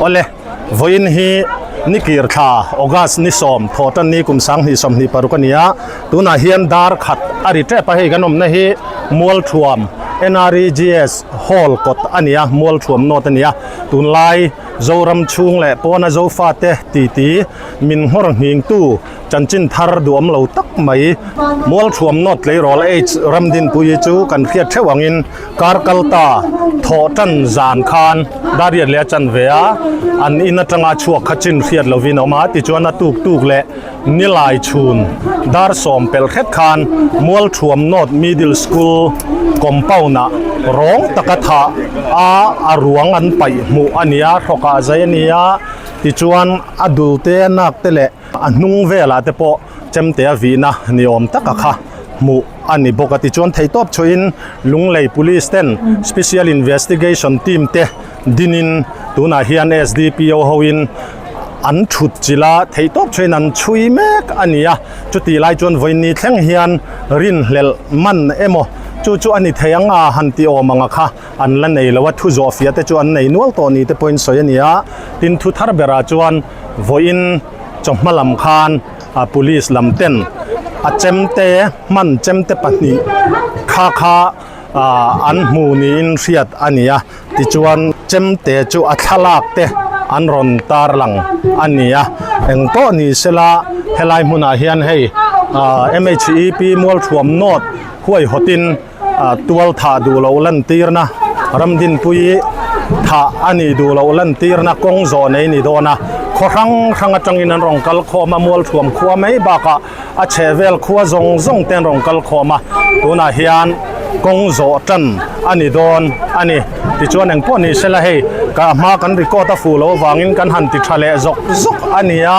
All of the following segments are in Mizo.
Awle, vawiin hi nikir thla August ni sawm thawhtan ni kum 2026 a ni a, tunah hian dar khat a ri tep a, hei kan awmna hi Mualthuam NREGS Hall kawt a ni a, Mualthuam North a ni a, tunlai Zoram chhung leh pawna Zofate titi min nghawr nghingtu Chanchin thar duhawm lo tak mai Mualthuam North Tleirawl H Ramdinpuii chu kan hriat theuh angin kar kal ta thawh tan zan khan Dariat leh a chan ve a, an in atanga chhuak kha chin hriat lovin a awm a, tichuan a tuk tuk leh nilai chhun dar sawm pelh hret khan Mualthuam North Middle School compound ah rawng taka thah a a ruang an paih hmuh a ni a, hrawkah zai a ni a, tichuan a dul te a nak te leh A hnung velah te pawh chemte a vihna ni awm taka kha hmuh a ni bawk a, tichuan theihtawp chhuahin Lunglei Police ten Special Investigation Team te dinin tunah hian SDPO hoin an thut chilh a, theihtawp chhuahin an chhui mek a ni a, chutih lai chuan vawiin thleng hian rinhlelh man emaw chu chu a ni thei ang a han ti awm ang a kha an la nei lo a, thu zawhfiah te chu an nei nual tawh ni te pawhin sawi a ni a, tin thu thar berah chuan Vawiin chawhma lam khan police lam ten a chemte hman chemte pahnih kha kha an hmu niin hriat a ni a, tichuan chemte chu a thlalak te an rawn tarlang a ni a, eng pawh ni sela helai hmunah hian hei MHEP Mualthuam North huaihawtin Tual thah duh loh lantirna Ramdinpui thah a nih duh loh lantirna kawng zawh nei ni dawn a, khaw hrang hrang atangin an rawn kal khawm a, Mualthuam khua mai bakah a chheh vel khua zawng zawng te an rawn kal khawm a, tunah hian kawng zawh tan a ni dawn a ni. Tichuan engpawh ni sela hei ka hma kan record a fuh loh avangin kan han ti tha leh zawk zawk a ni a,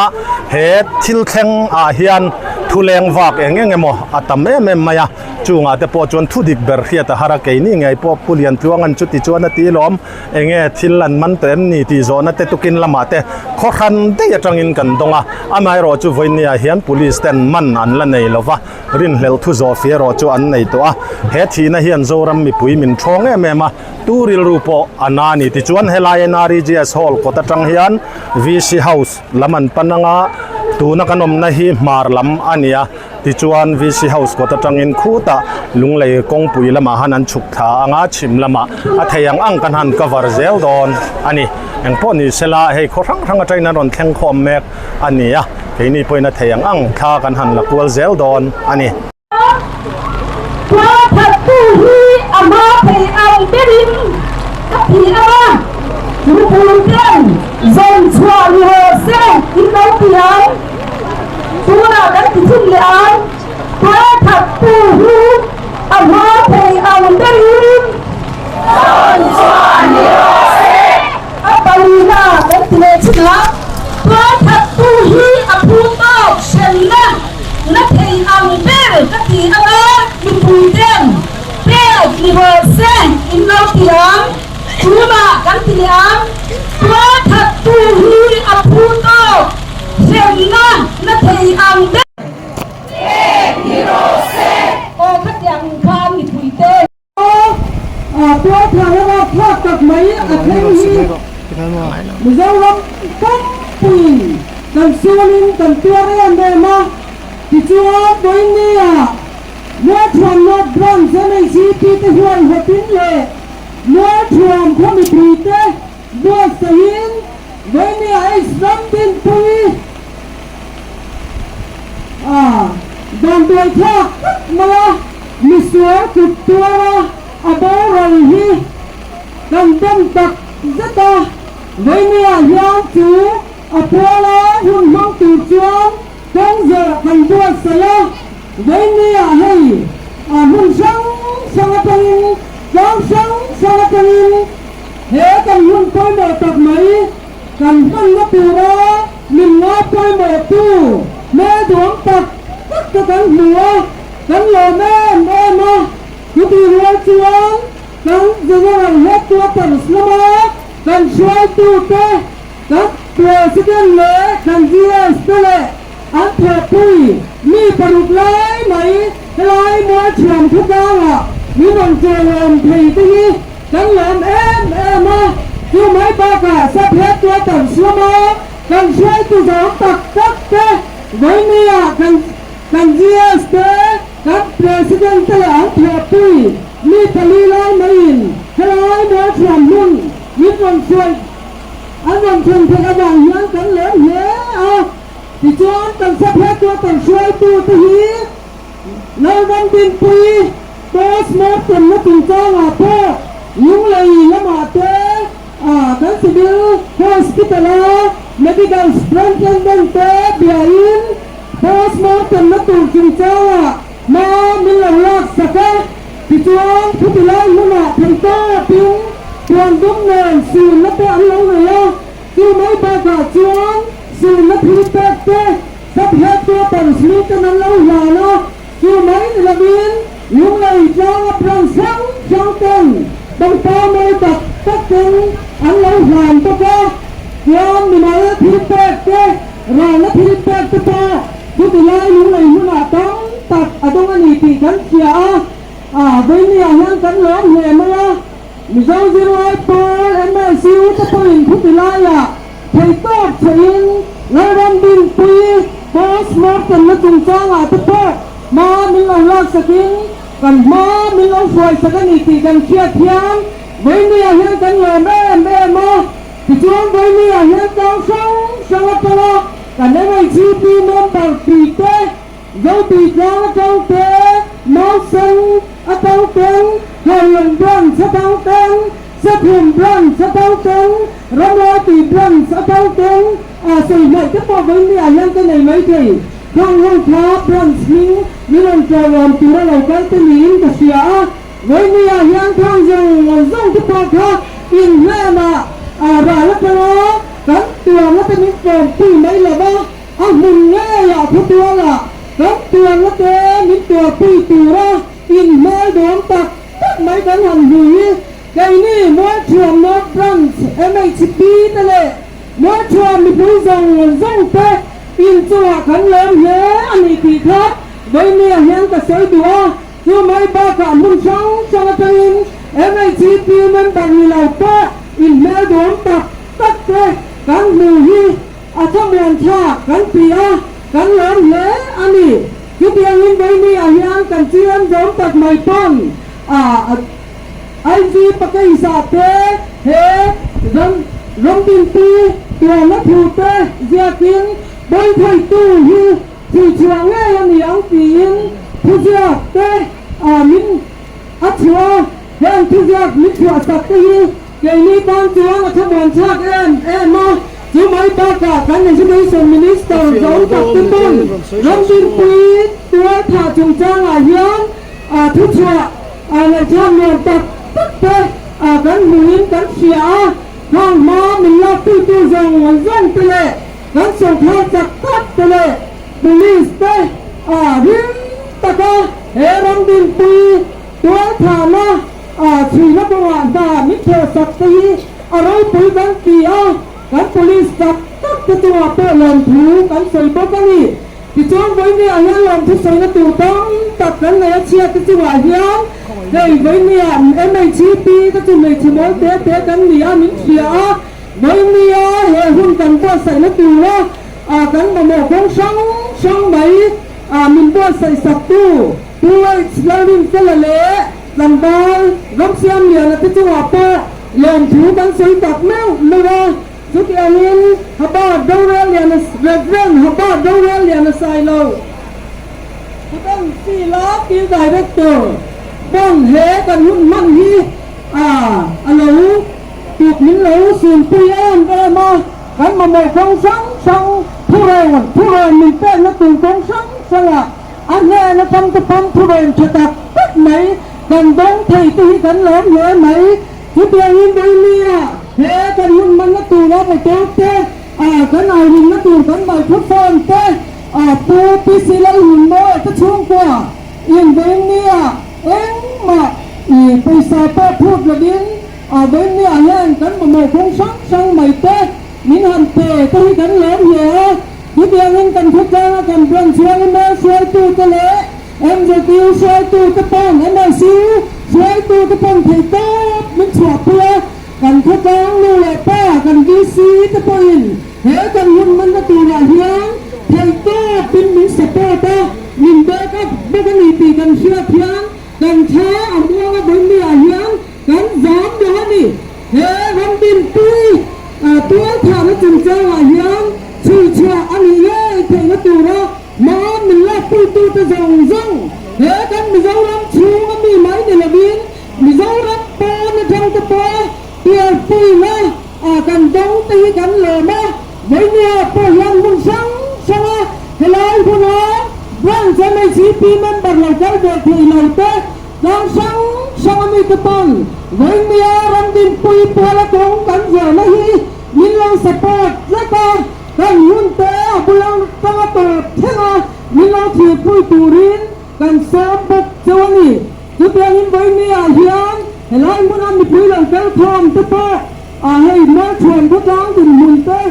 he thil thleng ah hian thuleng vak eng eng emaw a tam em em mai a. Chungah te pawh chuan thu dik ber hriat a har a, keini ngei pawh Pu Liantluanga'n chuti chuan a ti lawm, enge thil an man tawh em ni tih zawhna te tukin lamah te khaw hran daih atangin kan dawng a, amaherawh chu vawinia hian Police ten man an la nei lova, rinhlelh thu zawh fih erawh chu an nei tawh a, he thihna hian Zoram mipui min thawng em em a, tu rilru pawh a na a ni. Tichuan helai NREGS Hall kawt atang hian VC House lam an pan anga, tuna kan awmna hi hmar lam a ni a. Tichuan VC House kawt atangin khutah Lunglei kawngpui lamah han an chhuk thla anga chhim lamah a thei ang ang kan han cover zel dawn a ni. Engpawh ni sela hei khaw hrang hrang atangin an rawn thleng khawm mek a ni a, keini pawhin a thei ang ang thla kan han la kual zel dawn a ni. Thla thattu hi a hma thei ang berin ka thi ang a, mipui ten zawn chhuah ni rawh se in lo ti ang. Tunah kan ti thin leh ang, tual thattu hi a hma thei ang berin rawn chhuah ni rawh se. A palina kan ti leh thin ang, tual thattu hi a phu tawk hremna na thei ang ber ka ti anga mipui ten pek ni rawh se in lo ti ang. Tunah kan ti leh ang, tual thattu hi a phu tawk. Hremna na thei ang ber. Pek ni rawh se. Aw khatiang khan mipui te. Aw tualthah na lak thlak tak mai a thleng hi Mizoram pumpuiin kan sualin kan tuar em em a, tichuan vawiinnia Mualthuam North Branch MHEP te huaihawtin leh Mualthuam khaw mipui te Buatsaihin Vawimia H Ramdinpuii a vanduai thlak tak mai a, misual kut tuara a boral hi kan dem tak zet a, Vawimia hian chu a puala hun hmang tur chuan kawng zawh kan buatsaih a, Vawimia hei a hmun hrang hrang atangin tlang hrang hrang atangin He kan hun pawimawh tak mai kan hmanna tura min ngai pawimawhtu hmel duang tak tak te kan hmu a, kan lawm em em a. Chutih rual chuan kan General Headquarters lama kan hruaitute, kan President leh kan GS te leh an thawhpui mi paruk lai mai helai Mualthiam khawtlangah min rawn chawlawm thei te hi Kan lawm em em a. Chu mai bakah sap headquarters lama kan hruaitu zawng tak tak te vawinia kan kan GS te, kan President te leh an thawhpui mi pali lai maiin helai Mualthuam hmun min rawn hruai an rawn thlen theih avang hian kan lawm hle a. Tichuan kan sap headquarters hruaitu te hi Lalram Dinpui Post Mortem na chungchangah pawh Lunglei lamah te kan Civil Hospital a Medical Superintendent te biain Post Mortem na tur chungchangah hma min lo lak sak a. Tichuan thuti lai hmunah theihtawpin puan dum nen sunna te an lo nei a. Chu mai bakah chuan sunna thil pek te Sub Headquarters miten an lo hlan a, chu mai ni lovin Lunglei tlanga branch hrang hrang ten pangpar mawi tak takin an lo hlan bawk a, chuan mimal thil pek te, ralna thil pek te pawh chuti lai Lunglei hmunah tam tak a dawng a ni tih kan hria a, a vawinia hian kan lawm hle mai a, Mizo Zirlai Pawl MSU te pawhin chuti laiah Theihtawp chhein Lalram Dinpui Post Mortem na chungchangah te pawh hma min lo laksakin kan hma min lo hruaisak a ni tih kan hriat hian Vawinia hian kan lawm em em a. Tichuan Vawinia hian tlang hrang hrang atanga kan MHEP member tih te, Zopi tlang atang te, Mausen atang ten, Hailawng Branch atang ten, Sathum Branch atang ten, Ramlai Branch atang ten a sawi hmaih te pawh vawiin ah hian ka nei mai thei. Khang ho kha Branch hming min rawn tlawm tur a lo kal te niin ka hria a. Vawiin ah hian khang zawng zawng te pawh kha inhnemah ral atanga kan tuarna te min tlawmpui mai lo va, a hmun ngeiah khawtualah kan tuarna te min tuarpui tura inhmel dawn tak tak mai kan han hmu hi Keini Mualthuam North Branch MHP te leh Mualthuam mipui zawng zawng te inchungah kan lawm hle a ni tih kha vawinia hian ka sawi duh a, chu mai bakah hmun hrang hrang atangin MHP member ni lo pawh inhmel dawm tak tak te kan hmu hi a thlamuan thlak kan ti a, kan lawm hle a ni. Chutiangin vawinia hian kan chian zawm tak mai pawn a. IG Pakeisa te he ram ramdinpi tuarna thu te ziakin pawikhawihtu hi chhuichhuah ngei a ni ang tiin thuziak te min a chhuah a, heng thuziak min chhuah sak te hi keini tan chuan a thlamuan thlak em em a, chu mai bakah kan Education Minister zawng tak te pawn ramdinpui tuarthah chungchangah hian Thuchhuah ngaihthlak nuam tak tak te kan hmuhin kan hria a, hang hma min lakpuitu zawng zawng te leh kan sawrkhar chak tak te leh Police te rim taka he ramdinpui tualthahna chhuina kawngah hna min thawhsak te hi a ropui kan ti a, kan Police chak tak te chungah pawh lawmthu kan sawi bawk a ni. Tichuan vawinia hian lawmthusawina tur tam tak kan nei a chhiat te chungah hian hei vawinia MHEP te chu hmeichhe mawl te te kan ni a min hria a, vawinia he hun kan buatsaihna tura kan mamawh kawng hrang hrang mai min buatsaih saktu Pu H Lalrinfela leh tlangval Ramsiamliana te chungah pawh lawmthu kan sawi tak meuh meuh a. Chutiangin Haba Dorel Liana Rev. Haba Dorel Liana Sailo, Kutang Fila Field Director pawn he kan hun hman hi a lo tuk min lo sunpui em em a, kan mamawh kawng hrang hrang thurawn thurawn min pekna tur kawng hrang hrangah a hnen atang te pawn thurawn tha tak tak mai kan dawng thei te hi kan lawm hle mai. Chutiangin Vawinia he kan hun hmanna tura motor te, kan airinna tur kan microphone te, Pu PC Lalhunmawi te chhungkua in Vawinia engmah i pawisa pawh phut lovin Vawinia hian kan mamawh kawng hrang hrang mai te min han pe te hi kan lawm hle a. Chutiangin kan khawtlanga kan branch huangin hruaitute leh MZU hruaitute pawn MSU hruaitute pawn theihtawp min chhuahpui a, kan khaw. khawtlang nu leh pa kan VC te pawhin he kan hun hmanna turah hian theihtawpin min support a, min back up bawk a ni tih kan hriat hian kan tha a muanga vawinia hian kan zam lo a ni. He ram dinpui tualthahna chungchangah hian chhuichhuah a nih ngei theihna tura hma min lakpuitute zawng zawng he kan Mizoram chhunga mi mai ni lovin Mizoram pawn atangte pawh pialpuina kan dawng te hi kan lawm a, Vainia pawh hian hmun hrang hranga helai huna Branch MHEP member lo kal ve thei lo te Tlang hrang hrang a mite pawn Vengmia Ramdinpui puala kawng kan zawhna hi min lo support tlat a, kan hun te a bul atanga tawp thleng a min lo thirpui turin kan sawm bawk cheu a ni. Chutiangin Vengmia hian helai hmuna mipui lo kal khawm te pawh a hei Mualthuam khawtlang dinhmun te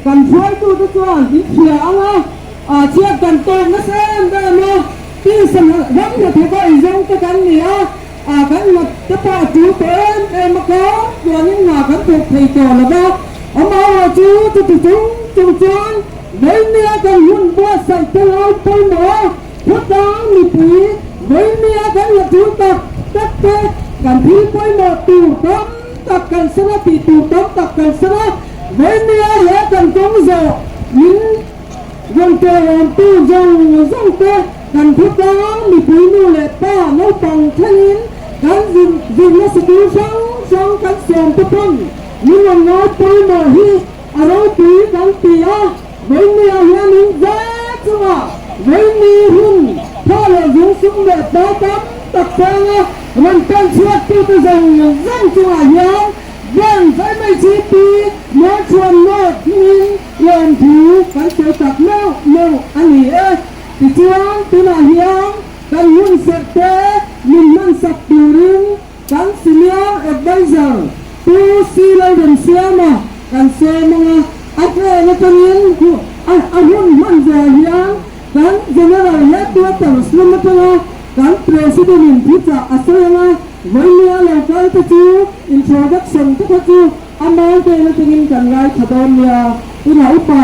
kan hruaitute chuan in hria ang a, a chhiat kan tawk nasa em em a. Tisa ram hnathawk a eizawng te kan ni a, a kan hnat te pawh a tul tawh em em a kha chuanin hna kan thawk thei tawh lo va, amaherawh chu chuti chung chung chuan Vawimia kan hun buatsaih te lai pawimawh a, khawtlang mipui Vawimia kan la tul tak tak te kan thil pawimawh tur tam tak kan sawn a, tih tur tam tak kan sawn a, Vawimia he kan kawng zawh min Rawntuarawmtu zawng zawng te kan khawtlang mipui nu leh pa naupang thlengin kan zirna sikul hrang hrang kan sawm te pawn min rawn ngai pawimawh hi a ropui kan ti a, Vawimia hianin ve chunga Vawimi hun tha leh zung sum leh pa tam tak peng a rawn pen chhuaktute zawng zawng chungah hian Veng MHP Mualchhuan North hmingin Lawmthu kan sawi tak meuh meuh a ni e. Tichuan tunah hian kan hun serh te min hmansak turin kan Senior Adviser Pu C Lalremsiama kan sawm ang a, a hnen atangin a hun hman zawh hian kan General Headquarters lam atanga kan President in thuchah a sawi ang a, Vawimia lo kal te chu introduction te kha chu A mountain atangin kan ngaithla dawn nia, tunah upa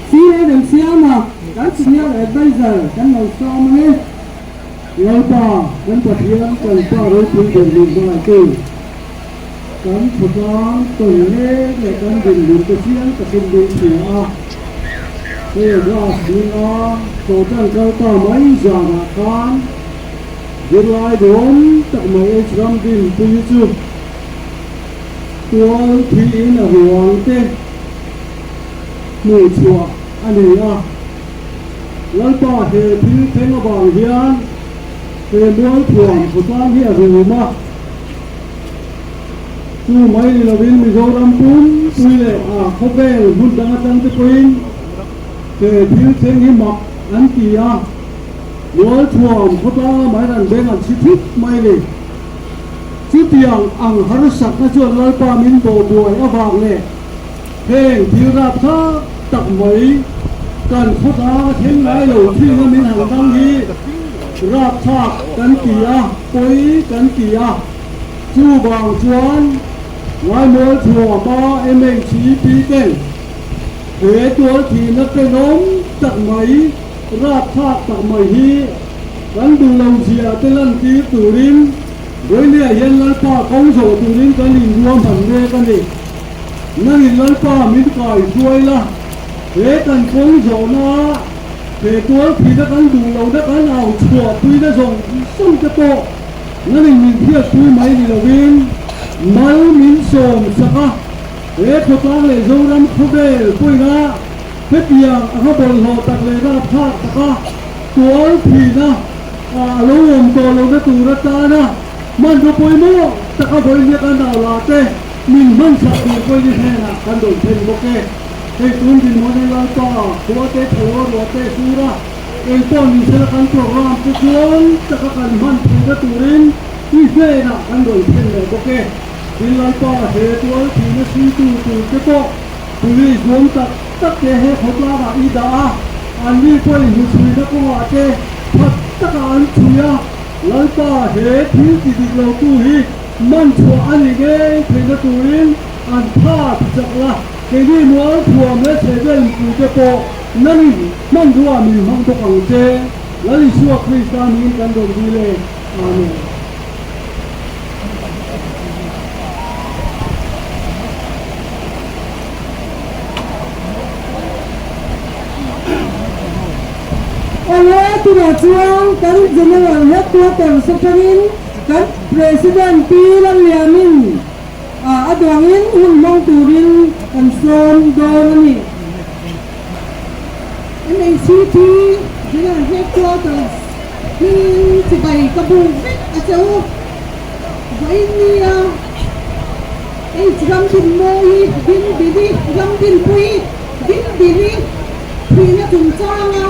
CA Remsiama kan senior adviser kan lo sawm ang e. Lalpa kan Pathian kan Pa ropui ber min hmangaihtu, kan khawtlang tawn mek leh kan dinhmun te chiang takin min hria a, he glass hminga tawhtan kal ta mai zanah khan zirlai duhawm tak mai H Ramdinpuii chu Tual thiin a ruang te hmuh chhuah a ni a. Lalpa he thil thleng avang hian he mualthuam khawtlang hi a rum a. Chu mai ni lovin Mizoram pumpui leh a khawvel hmun dang atang te pawhin he thil thleng hi mak an ti a. Mualthuam khawtlanga mai ran beng an chhi thut mai ni. Chutiang ang harsakna chuan Lalpa min bawhbuai avang leh heng thil rapthlak tak mai kan khawtlang a thleng ngai lo thin a min han dang hi rapthlak kan ti a, pawi kan ti a. Chuvang chuan Ngaimual Thuama MHEP ten he tualthihna tenawm tak mai rapthlak tak mai hi kan duh lo zia te lantir turin Vawinia hian Lalpa ko zawh turin kan inruahman mek a ni. Nangin Lalpa min kai hruai la, he kan kawng zawhna ah he tual thihna kan duh lohna kan au chhuah puina zawng zawng te pawh nangin min hriatpui mai ni lovin mal min sawm sak a, he khawtlang leh Zoram khawvel pawina hetiang anga bawlhhlawh tak leh rapthlak taka tual thihna A lo awm tawh lohna tur atana hmanraw pawimawh taka vawinia kan au lah te min hmansak tur pawhin i hnenah kan rawn thlen bawk e. Hei tun dinhmun hi Lalpa khua te thalo a ruah te sur a, engpawh ni sela kan program te chuan taka kan hman theihna turin i hnenah kan rawn thlen leh bawk e. Tin Lalpa he tual thihna hruitu tur te pawh Police nuam tak tak te he khawtlangah i dah a, anni pawhin hnuchhuina kawngah te phat takah an chhui a, Lalpa he thil ti dik lotu hi man chhuah a nih ngei theihna turin an tha tichak la, keini Mualthuam leh chhehvel mipuite pawh nangin hmanrua min hmang bawk ang che. Lal Isua Krista hmingin kan rawn dil e. Amen. Awle tunah chuan kan General Headquarters atangin kan President Pi Lalliamin a duangin hun hmang turin kan sawm dawn a ni. MHCP General Headquarters hmingin chibai ka buk vek a che u. Vawiin nia H Ramdinmawi, Dindini, Ramdinpui, Dindini thihna chungchanga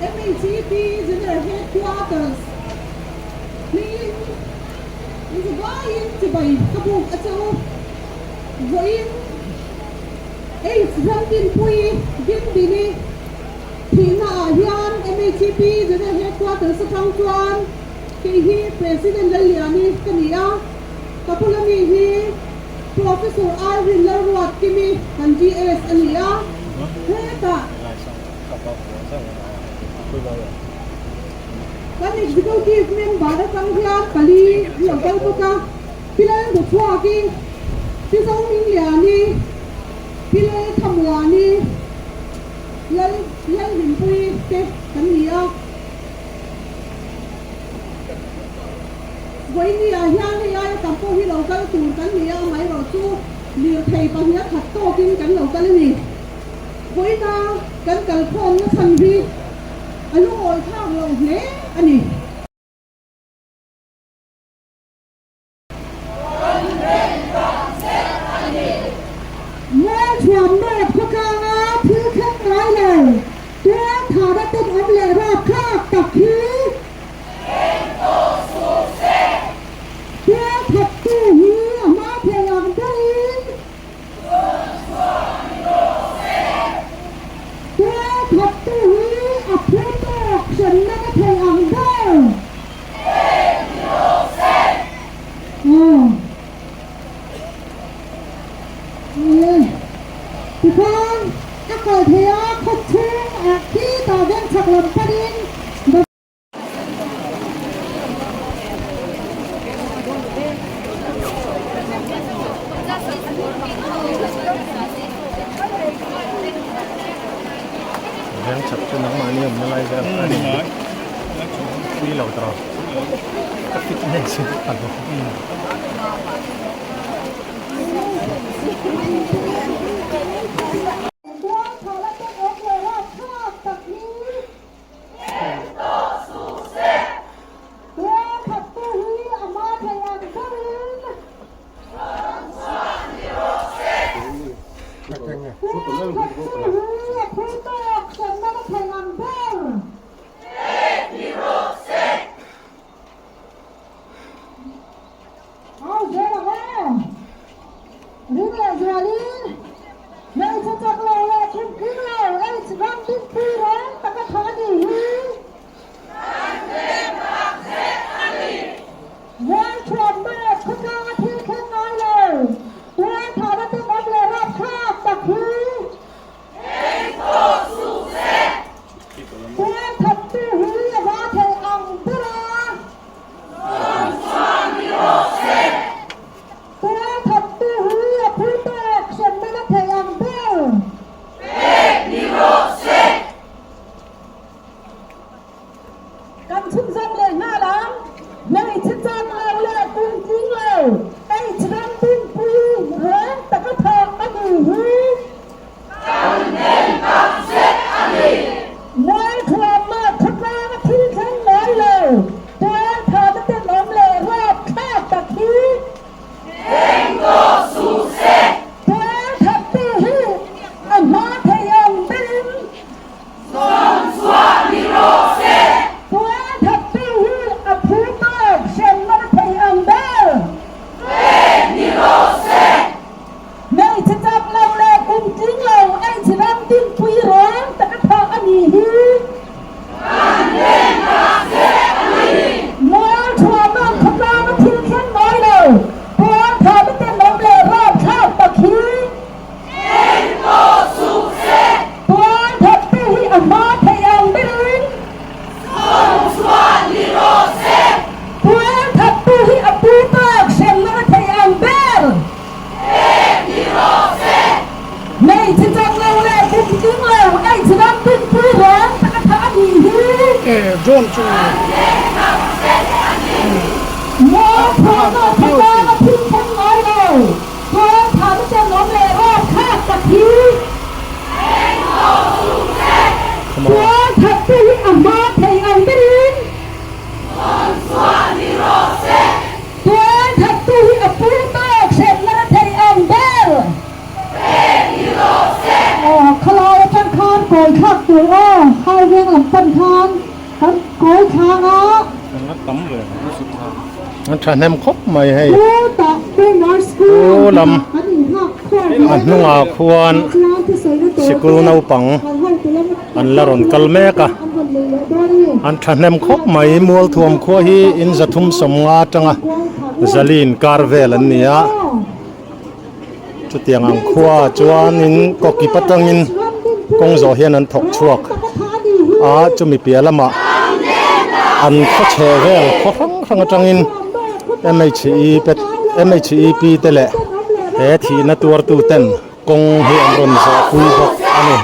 MHEP General Headquarters hmingin inzavaiin chibai ka buk a che u. Vawiin AIDS Ramdinpui Dindini thihna ah hian MHEP General Headquarters atang chuan kei hi President Lalliani ka ni a, ka bula mi hi Professor Irene Lalruatkimi kan GS a ni a, hetah kan Executive Member atang hian pali an lo kal bawk a, Pi Lalbuchhuaki, Pi Zohmingliani, Pi Lalthamuani, Lal Lalhlimpuii te kan ni a. Vawinia hian hei aia tam pawh hi lo kal tur kan ni a, amaherawhchu lirthei pahnih a khat tawkin kan lo kal a ni. Vawiina kan kalkhawmna chhan hi a lungawi thlak lo hle a ni. Mualthuam nawt khawtlanga thil thleng ngai lo, tualthahna tenawm leh rapthlak tak hi Tualthattu hi a hma thei ang berin Tualthattu hi a phu tawk hrenna na thei ang ber. Tikhan a kal thei a, khaw chhung ah khi tah veng chhak lam panin. Veng chhak chu nangmahni awmna lai vel a ni pui lo tawh a fitness hi a lo. Ring leh zualin hmeichhe chak lo. John chu Mualphuahna khawtlanga thil thleng ngai lo, tualthahna tenawm leh rawthlak tak hi tualthattu hi a hma thei ang berin tualthattu hi a pu tawk hremna la thei ang ber. Khawlai atang khan kawi thlak tur aw, Haiveng lam pan khan kan kawi thlang a. An thahnem khawp mai hei. Chutah Primary School Chu lam ah kan inghak khawm hle a hnungah khuan Chuan thusawi tur sikul te naupang kan hotu lam an la rawn kal mek a. an rawn nei leh dawn a ni. An thahnem khawp mai Mualthuam khua hi in 350 atanga zali inkar vel an ni a. Chutiang ang khua chuanin kawkip atangin kawng zawh hian an thawk chhuak a, chumi piah lamah an khaw chhe vel khaw hrang hrang atangin MHEP te leh he thihna tuartu ten kawng hi an rawn zawh pui bawk a ni.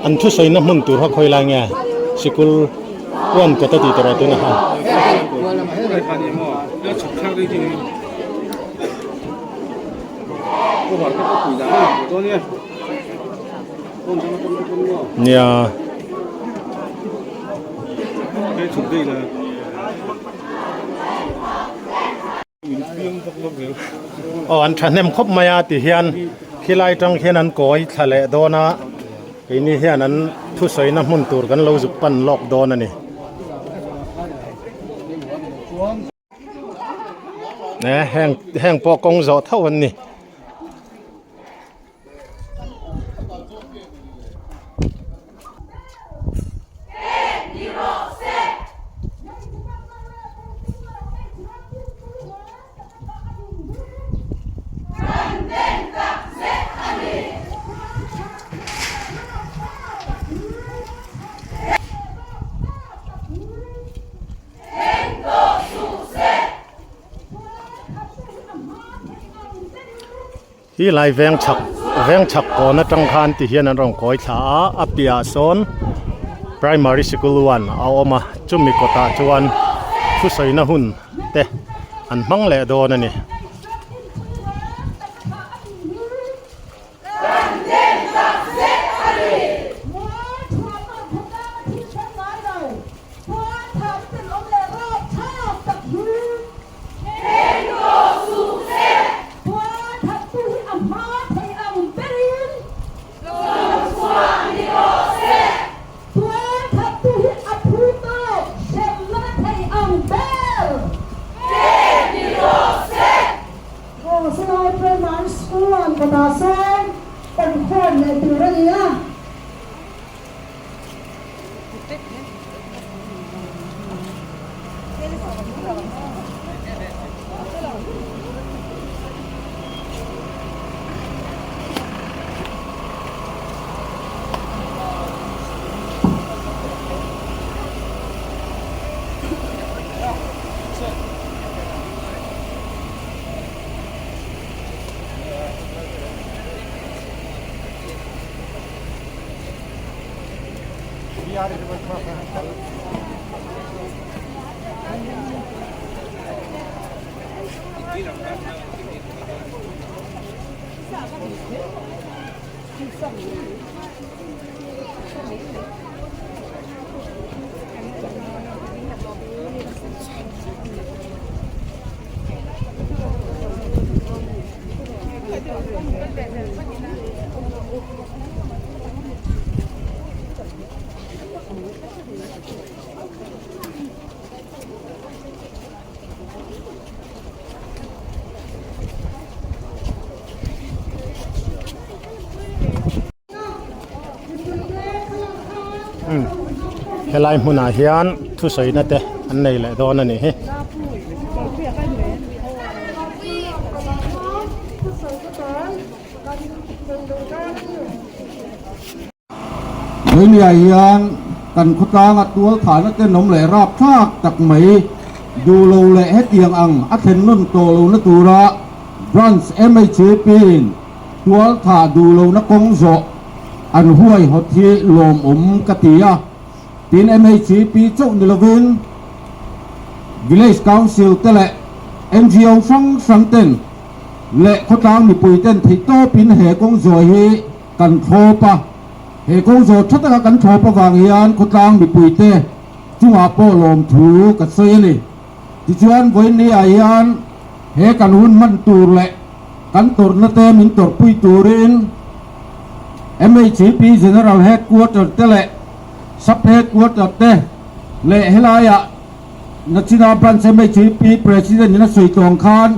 An thusawina hmun tur kha khawi lai nge sikul uan kawt a tih tawh rawh tunah khan. Nia. Aw an thahnem khawp mai a ti hian khilai tang khian an kawi thla leh dawn a keini hian an thusawina hmun tur kan lo zuk pan lawk dawn a ni. Heng heng pawh kawng zawh tho an ni. Hi lai veng chhak veng chhak kawn atang khan ti hian an rawn kawi thla a a piahah sawn primary sikul one a awm a chumi kawtah chuan thusawina hun te an hmang leh dawn a ni. Aw Salai Primary School an kawtah sawn awmkhawm leh tur a ni a. Helai hmunah hian thusawina te an nei leh dawn a nih hi. Vawinia hian kan khawtlanga tual thahna tenawm leh rapthlak tak mai duh lo leh hetiang ang a thlen nawn tawh lohna tura Branch MHAP in tual thah duh lohna kawng zawh an huaihawt hi lawmawm ka ti a. Tin MHAP chauh ni lovin Village Council te leh NGO hrang hrang ten leh khawtlang mipui ten theihtawpin he kawng zawh hi kan thlawp a, he kawng zawh tha taka kan thlawp avang hian khawtlang mipuite chungah pawh lawmthu ka sawi a ni. Tichuan vawiinni ah hian he kan hun hman tur leh kan tawrhna te min tawrhpui turin MHP General Headquarter te leh Sub Headquarter te leh helaiah Nachina Branch MHP President in a sawi tawng khan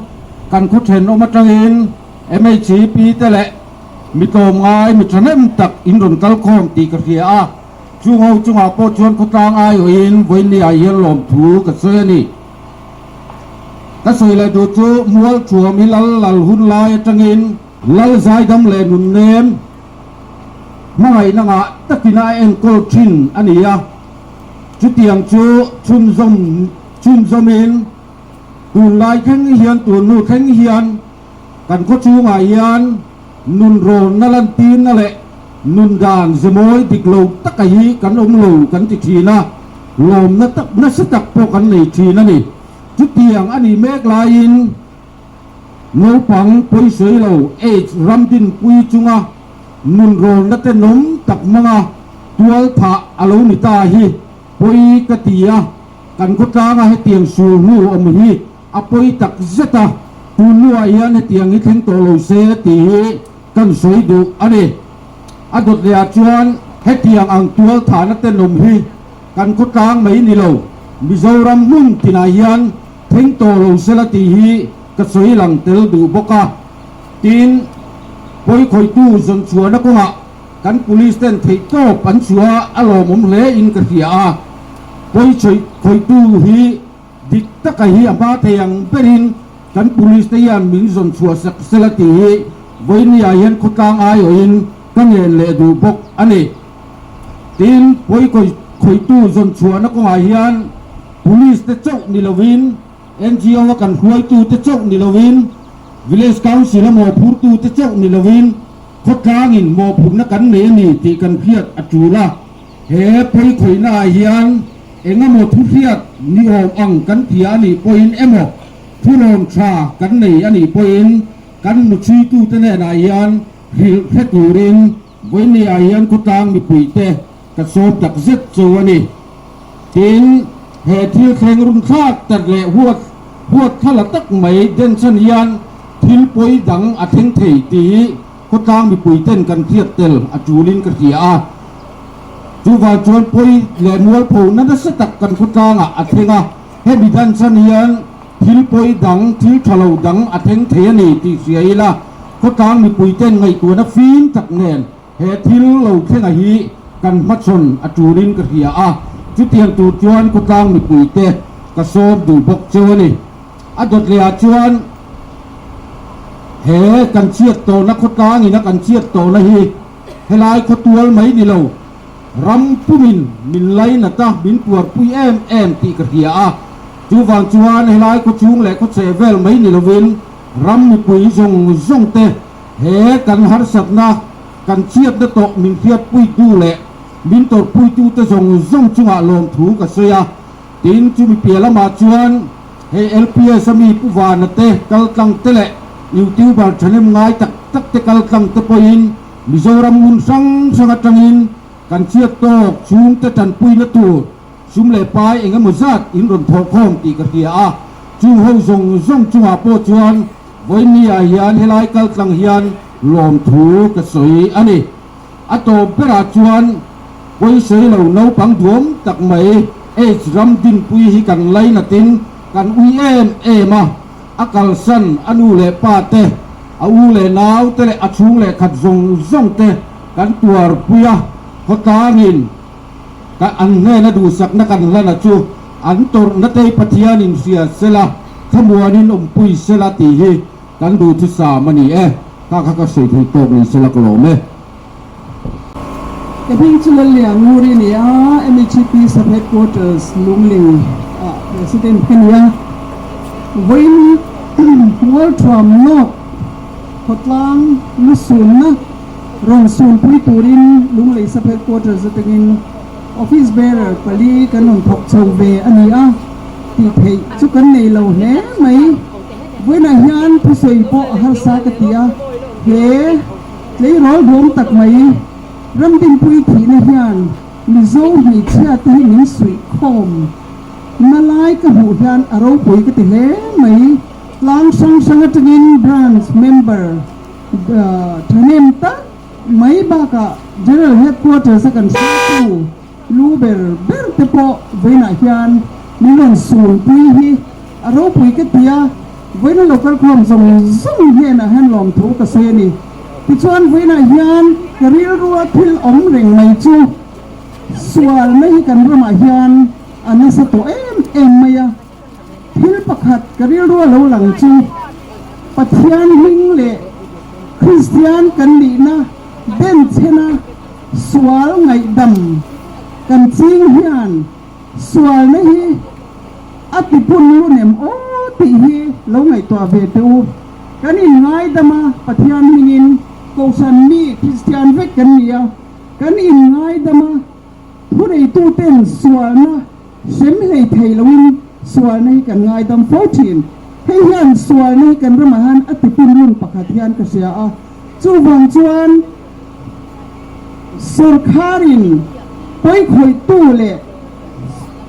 kan khaw thenawm atangin MHP te leh Mi tlawmngai, mi thahnem tak in rawn kal khawm tih ka hria a, chung ho chungah pawh chuan khawtlang aiawhin vawiinniah hian lawmthu ka sawi a ni. Ka sawi leh duh chu Mualthuam hi lal lal hun lai atangin lal zaidam leh nunnem hmangaihna ngah takin a enkawl thin a ni a, chutiang chu chhunzawm chhunzawmin tunlai thleng hian tunnu thleng hian Kan khaw chhungah hian nun rawnna lantirna leh nun dan zemawi dik lo taka hi kan awm lo kan ti thin a, lawmna tak nasa tak pawh kan nei thin a ni. Chutiang a nih mek laiin naupang pawisawi lo age ram dinpui chunga nun rawnna te nawm tak hmanga tual thah a lo ni ta hi pawi ka ti a, kan khawtlanga hetiang sul hnu awm hi A pawi tak zet a, tun hnuah hian hetiang hi thleng tawh lo se tih hi kan sawi duh a ni. A dawt leh ah chuan hetiang ang tual thahna tenawm hi kan khawtlang mai ni lo, Mizoram hmun tinah hian thleng tawh lo sela tih hi ka sawi lang tel duh bawk a. Tin, pawi khawihtu zawn chhuahna kawngah kan police ten theihtawp an chhuah a lawmawm hle in ka hria a, pawi khawihtu hi Dik taka hi a hma thei ang berin kan police te hian min zawn chhuah sak sela tih hi vawinia hian khawtlang aiawhin ka ngen leh duh bawk a ni. Tin, pawi khawihtu zawn chhuahna kawngah hian police te chauh ni lovin, NGO a kan hruaitu te chauh ni lovin, Village Council a mawhphurtu te chauh ni lovin khawtlangin mawhphurhna kan nei a ni tih kan hriat a tul a. He pawi khawihnaah hian Engemaw thu hriat ni awm ang kan tia a nih pawhin emaw thu rawn tha kan nei a nih pawhin kan nuchhuitute hnenah hian hrilh hre turin vawinia hian khawtlang mipuite ka sawm tak zet chu a ni. Tin, he thil thleng runthlak tak leh huat huat thla la tak mai denchhan hian thil pawi dang a thleng thei tih hi khawtlang mipuiten kan hriat tel a tulin ka hria a. Chuvang chuan pawi leh mualpho na nasa tak kan khawtlangah a thleng a, hemi dan chhan hian thil pawi dang, thil tha lo dang a thleng thei a ni tih hria ila, khawtlang mipuiten ngaihtuahna fim tak nen he thil lo thlenga hi kan hmachhawn a tulin ka hria a, chutiang tur chuan khawtlang mipuite ka sawm duh bawk cheu a ni. A dawt lehah chuan he kan chhiat tawhna khawtlangin a kan chhiat tawhna hi, Helai khawtual mai ni lo, ram pumin min lainat a, min tuarpui em em tih ka hria a. Chuvang chuan helai khawchhung leh khawchheh vel mai ni lovin ram mipui zawng zawng te he kan harsatna, kan chhiatna tawh min hriatpuitu leh min tawrhpuitute zawng zawng chungah lawmthu ka sawi a. Tin, chumi piah lamah chuan hei LPS a mi Pu Vana te kaltlang te leh YouTuber thahnem ngai tak tak te kaltlang te pawhin Mizoram hmun hrang hrang atangin kan chhiat tawk chhungte tanpuina tur sum leh pai eng emaw zat in rawn thawhkhawm tih ka hria a. Chung ho zawng zawng chungah pawh chuan vawiinni ah hian helai kaltlang hian lawmthu ka sawi a ni. A tawp berah chuan pawisawi lo naupang duam tak mai Aids ram dinpui hi kan lainatin kan ui em em a, a kalsan a nu leh pa te, a u leh nau te leh a chhung leh khat zawng zawng te kan tuarpui a, khawtlangin. Ka an hnena duhsakna kan hlana chu an tawrhna te hi Pathianin hria sela, thlamuanin awmpui sela tih hi kan duhthusam a ni e. Kha kha ka sawi thei tawk ni sela ka lawm e. Ka hming chu Lallian Nguri a ni a, MHEP Sub Headquarters Lungling ah President ka ni a. Vawiin Mualthuam North khawtlang lusunna rawn sunpui turin Lunglei Sub Headquarters atangin Office Bearer pali kan rawn thawk chho ve a ni a, tih theih chu kan nei lo hle mai. Vawiinah hian thusawi pawh a harsa ka ti a, he Tleirawl bawm tak mai, Ramdinpui thihna hian Mizo hmeichhia te hi min suih khawm na lai ka hmuh hian a ropui ka ti hle mai. Tlang hrang hrang atangin branch member thahnem tak mai bakah General Headquarters a kan hruaitu lu ber ber te pawh vawiinah hian min rawn sunpui hi a ropui ka ti a. Vawiina local khawm zawng zawng hnenah hian lawmthu ka sawi a ni. Tichuan vawiinah hian ka rilrua thil awm reng mai chu sualna hi kan ramah hian a nasa tawh em em mai a. Thil pakhat ka rilrua lo lang chu Pathian hming leh Kristian kan nihna denchhena sual ngaihdam kan ching hian Sualna hi a tipun lun em aw tih hi lo ngaihtuah ve teh u. Kan inngaidam a, Pathian hmingin Kohhran mi Kristian vek kan ni a, kan inngaidam a, thuneituten sualna hrem hlei thei loin sualna hi kan ngaidam fo thin. Hei hian sualna hi kan ramah hian a tipun lun pakhat hian ka hria a, chuvang chuan Sawrkharin pawikhawihtu leh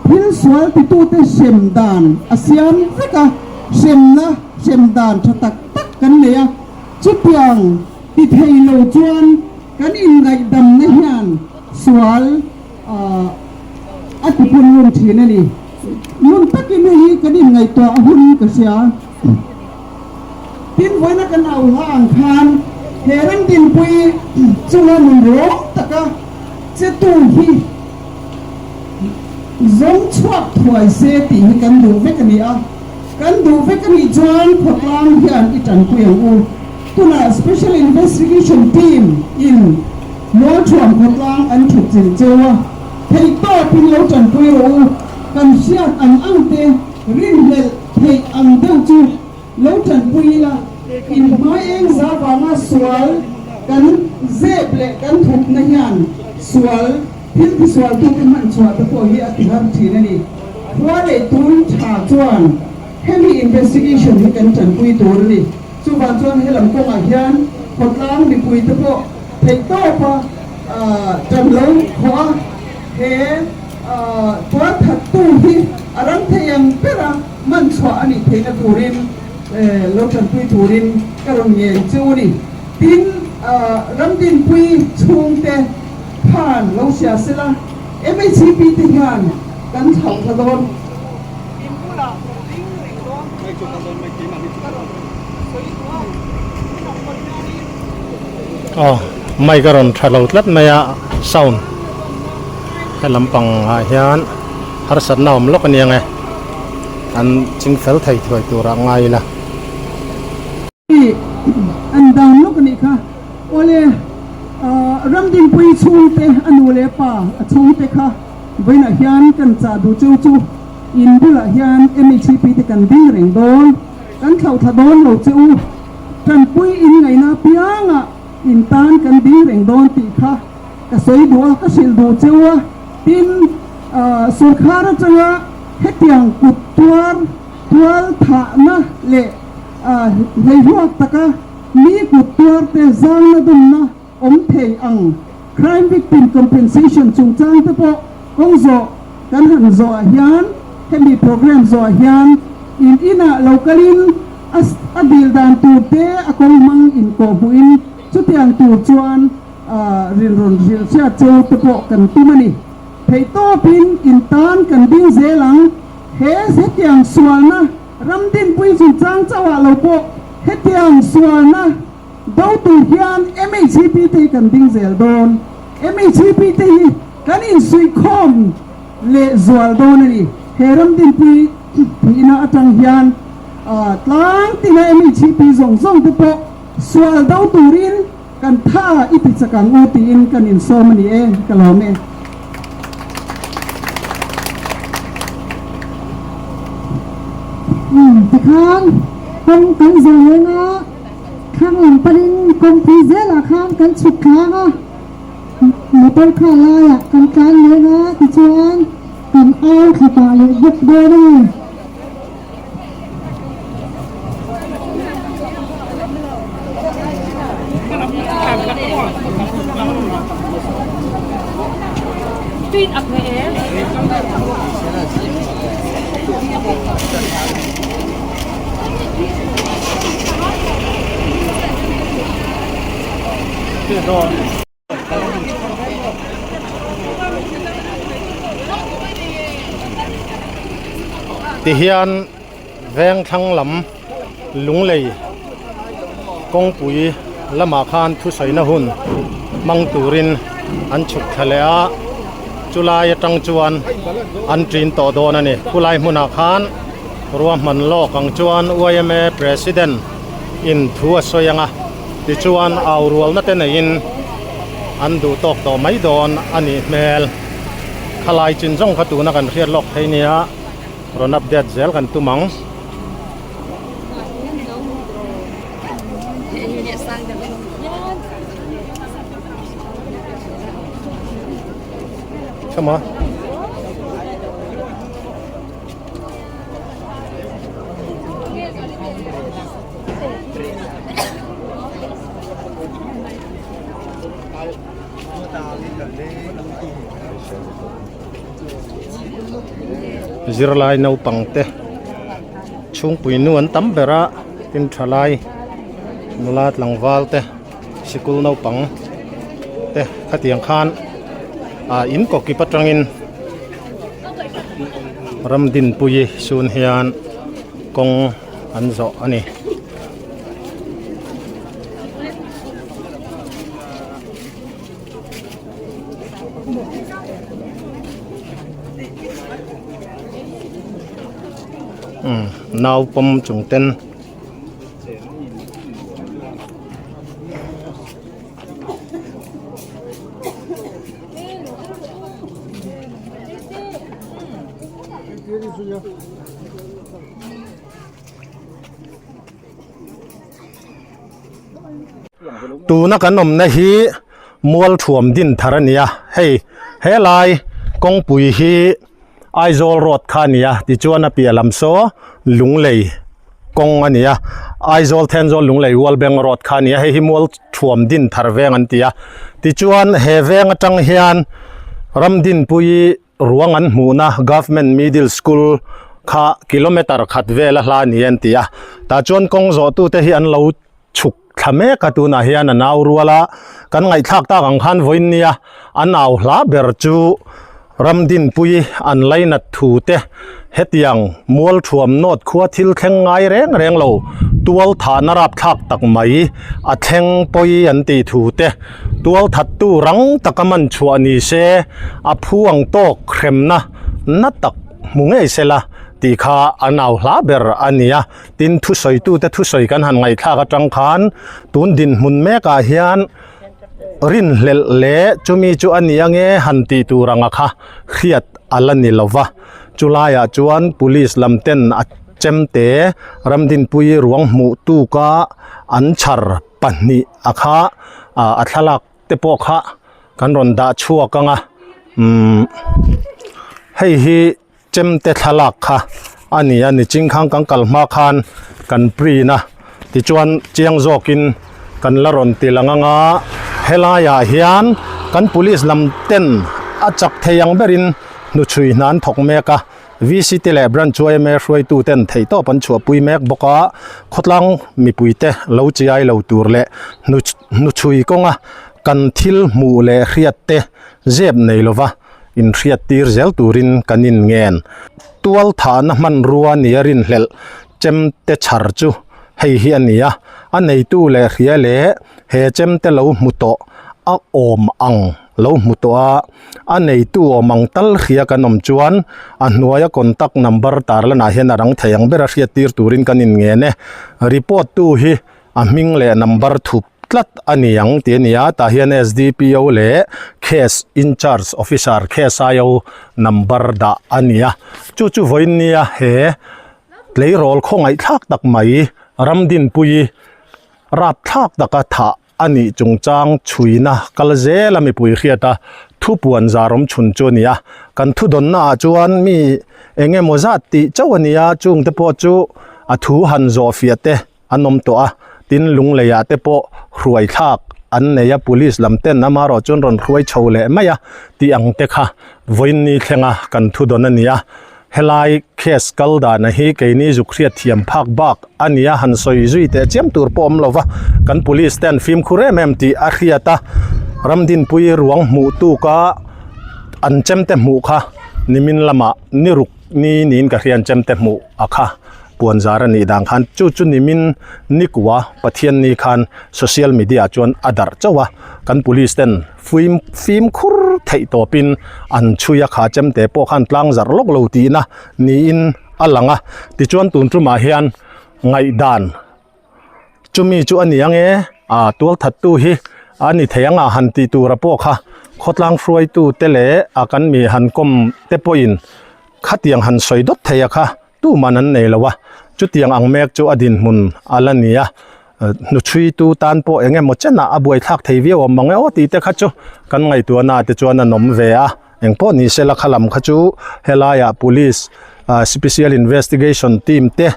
thil sual titute hrem dan a siam vek a, hremna hrem dan tha tak tak kan nei a, chutiang ti thei lo chuan kan inngaihdamna hian sual a tipun ngun thin a ni. Ngun takin hei hi kan inngaihtuah a hun ka hria. Tin, vawiina kan au hla ang khan he ramdinpui chunga nun rawng taka chetu hi zawng chhuak thuai se tih hi kan duh vek a ni a. Kan duh vek a nih chuan khawtlang hian i tanpui ang u. Tunah Special Investigation Team in Mualthuam khawtlang an thut chilh cheu a, theihtawpin lo tanpui rawh u. Kan hriat ang ang te rinhlelh theih ang deuh chu lo tanpui ila, inhmai eng za vanga sual kan zep leh kan thupna hian sual thil tisualtute hman chhuah te pawh hi a ti har thin a ni. Khua leh tun tha chuan hemi investigation hi kan tanpui tur a ni. Chuvang chuan helam kawngah hian khawtlang mipuite pawh theihtawpa tan lo khawh a, he tualthattu hi a ram thei ang bera man chhuah a nih theihna turin lo tanpui turin ka rawn ngen chu a ni. Tin, Ramdinpui chhungte khan lo hria sela, MHCP te hian kan thlauh thla dawn. In bulah kan ding reng dawn tih ka rawn sawi duh a, tunah pawh hianin. Aw, mic a rawn tha lo tlat mai a, sound he lampang ah hian harsatna awm lawk a nia nge an ching fel thei thuai tur ah ngai ila. Ih an dan lawk a nih kha, awle Ramdinpui chhungte a nu leh pa a chhungte kha vawiinah hian kan chah duh cheu chu in bulah hian MHP te kan ding reng dawn, kan thlauh thla dawn lo che u. Tanpui in ngaihna apiangah in tan kan ding reng dawn tih kha ka sawi duh a, ka hrilh duh cheu a. Tin, sawrkhar atanga hetiang kut tuar tual thahna leh hleihluak taka mi kut tuar te zangna dumna awm thei ang Crime Victim Compensation chungchang te pawh kawng zawh kan han zawhah hian hemi program zawhah hian in inah lo kalin a a dil dan tur te a kawng hmang in kawh hmuhin chutiang tur chuan rilrawn hrilh hriat cheu te pawh kan tum a ni. Theihtawpin in tan kan ding zel ang. He hetiang sualna ram dinpui chungchang chauhah lo pawh hetiang sualna Do tur hian MHCP te hi kan ding zel dawn. MHCP te hi Kan insuihkhawm leh zual dawn a ni. He ramdinpui thihna atang hian tlang tina MHP zawng zawng te pawh sual do turin kan tha i ti chak ang u tiin kan insawm a ni e, ka lawm e. Umm tikhan kawng kan zawh leng a, thlang lam panin kawngpui zelah khan kan chhuk tlang a. Motor kha laiah kan tlan leng a tichuan kan au thla pah leh bawk dawn a ni. Tihian veng thlang lam lunglei kawngpui lamah khan thusaina hun hmang turin an chhuk thla leh a chulai atang chuan an ṭin tawh dawn a ni khulai hmunah khan ruahman lawk ang chuan yma president in thu a sawi ang a. Tichuan au rualna te neiin an duh tawk tawh mai dawn a nih hmel. Khalai chin zawng kha tuna kan hriat lawk thei nia rawn update zel kan tum ang. Come on. Zirlai naupang te chhungpui nu an tam ber a tin thalai nula tlangval te sikul naupang te khatiang khan ah in kawkip atangin ramdinpuii sun hian kawng-- an zawh a ni. Umm nau pawm chung ten. Tuna kan awmna hi Mualthuam din thar a ni a hei helai kawngpui hi Aizawl road kha a ni a tichuan a piah lam saw Lunglei kawng a ni a Aizawl Thenzawl Lunglei Ualbeng road kha a ni a hei hi Mualthuam din thar veng an ti a tichuan he veng atang hian Ramdinpuii Ruang an hmuhna Government Middle School kha kilometer khat vel a hla ni an ti a, tah chuan kawng zawh tute hi an lo chhuk thla mek a tunah hian a nau rual a, kan ngaihthlak tak ang khan vawiin nia a nau hla ber chu Ramdinpui an lainat thu te hetiang mual thuam nawt khua thil thleng ngai reng reng lo tual thahna rapthlak tak mai a thleng pawi an tih thu te. Tualthattu rang taka man chhuah ni se, a phu ang tawk hremna na tak hmu ngei se la tih kha a nau hla ber a ni a. Tin, thusawitute thusawi kan han ngaihthlak atang khan tun dinhmun mekah hian rinhlelh leh chumi chu a ni ange han tih tur anga kha hriat a la ni lo va. Chulaiah chuan police lam ten a chemte Ramdinpuii ruang hmuh tuka an chhar pahnih a kha ah a thlalak te pawh kha kan rawn dah chhuak ang a umm hei hi chemte thlalak kha a ni a niching khang kan kal hma khan kan print a tichuan chiang zawkin kan la rawn ti lang ang a helaiah hian kan police lam ten a chak thei ang berin hnuchhui hna an thawk mek a. VC te leh Branch yma hruaitu ten theihtawp an chhuahpui mek bawk a, khawtlang mipui te lo chiai lo tur leh hnuchhui kawnga kan thil hmuh leh hriat te zep nei lova inhriat tir zel turin kan inngen. Tual thahna hmanrua nia rinhlelh chem te chhar chu hei hi a ni a, a neitu leh hria leh he chem te lo hmu tawh a awm ang. lo hmu tawh a a neitu awm ang tal hria kan awm chuan a hnuaia contact number tarlanah hian a rang thei ang ber a hriat tir turin kan inngen e report tu hi a hming leh number thup tlat a ni ang tih a ni a tah hian sdpo leh case incharge officer case io number dah a ni a chu chu vawiin nia he tleirawl khawngaihthlak tak mai Ramdinpuii rapthlak taka thah a nih chungchang chhuina kal zel a mipui hriat a thu puan zar awm chhun chu a ni a kan thu dawnna ah chuan mi eng emaw zat tih chauh a ni a chung te pawh chu a thu han zawh fiah te an awm tawh a tin lunglei ah te pawh hruai thlak an nei a police lam ten amaherawh chuan rawn hruai chho leh mai a tih ang te kha vawiin ni thlenga kan thu dawn a ni a. Helai case kal dana hi keini zuk hriat thiam phak bak a nia han sawi zui teh chiam tur pawh awm lova kan police te an fimkhur em em tih a hriat a Ramdinpui ruang hmuh tuka an chemte hmuh kha nimin lamah ni ruk ni niin ka hria an chemte hmuh a kha puan zar a nih dan khan chu chu nimin nikua Pathian ni khan social media ah chuan a darh chauh a kan police ten Fim fimkhur theih tawpin an chhui a kha chemte pawh khan tlang zarh lawk lo tihna niin a lang a tichuan tun tumah hian ngaihdan chumi chu a ni ang e ah tual thattu hi a ni thei ang a han tih tura pawh kha khawtlang hruaitu te leh a kan mi han kawm te pawhin khatiang han sawi dawt thei a kha. Tuman an nei lo a, chutiang ang mek chu a dinhmun a la ni a, hnuchhuitu tan pawh eng emaw chenah a buaithlak thei viau awm mang e aw tih te kha chu kan ngaihtuahna te chuan an awm ve a, engpawh ni sela kha lam kha chu helaiah police special investigation team te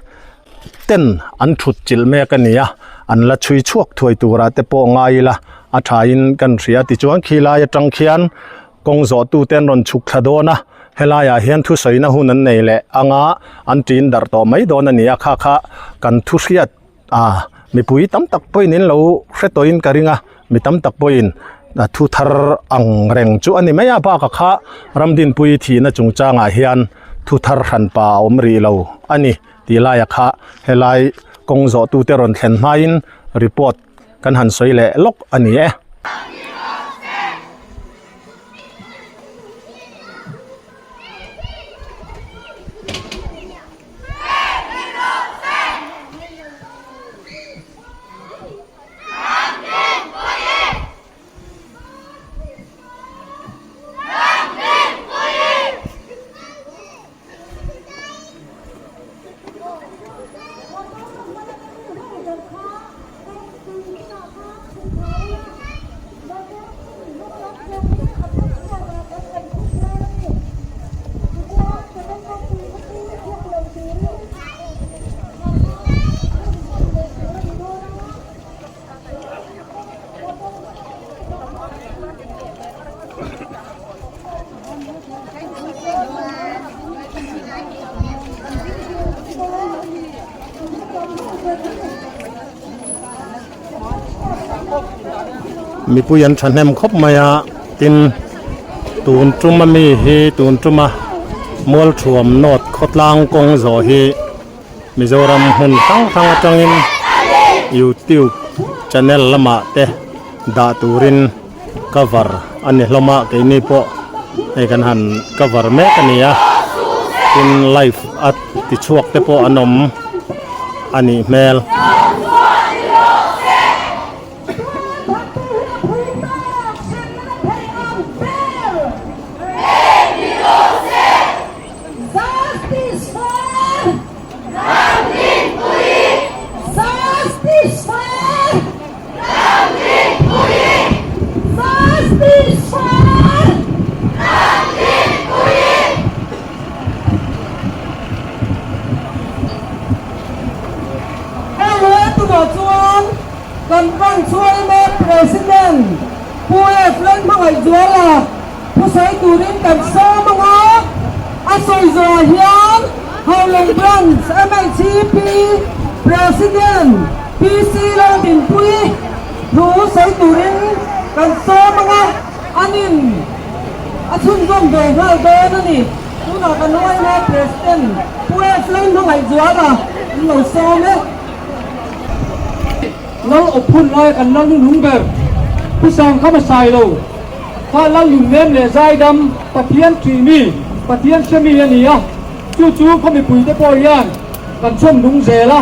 ten an thut chilh mek a ni a, an la chhui chhuak thuai turah te pawh ngai ila a thain kan hria tichuan khilai atang khian Kawng zawhtute an rawn chhuk thla dawn a, helaiah hian thusawina hun an nei leh anga an ṭin darh tawh mai dawn a ni a, kha kha kan thu hriat a mipui tam tak pawhin in lo hre tawhin ka ring a, mi tam tak pawhin thu thar ang reng chu a ni mai a, bakah kha Ramdinpui thihna chungchangah hian thu thar hranpa a awm rih lo a ni tih laiah kha helai kawng zawhtute rawn thlen hmain report kan han sawi leh lawk a ni e. Mipui an thahnem khawp mai a tin tun tuma mi hi tun tuma Mualthuam North khawtlang kawng zawh hi Mizoram hmun hrang hrang atangin youtube channel lamah te dah turin cover a ni hlawm a keini pawh hei kan han cover mek a ni a tin live a ti chhuak te pawh an awm a nih hmel. Kan branch yma President Pu F. Lalhmangaihzuala Thusawi turin kan sawm ang a, a sawi zawhah hian Haulawng Branch MHCP President PC Laldinpuii thu sawi turin kan sawm ang a, an in a chhunzawm ve nghal dawn a ni. Tunah kan yma President Pu F. Lalhmangaihzuala an lo sawm e. Lal awp hun laia kan lal nu nung ber Pu Sangkhama Sailo. Kha Lal Nunnem leh Zaidam Pathian ṭih mi, Pathian hre mi a ni a, chu chu khaw mipuite pawh hian kan chhawm nung zel a,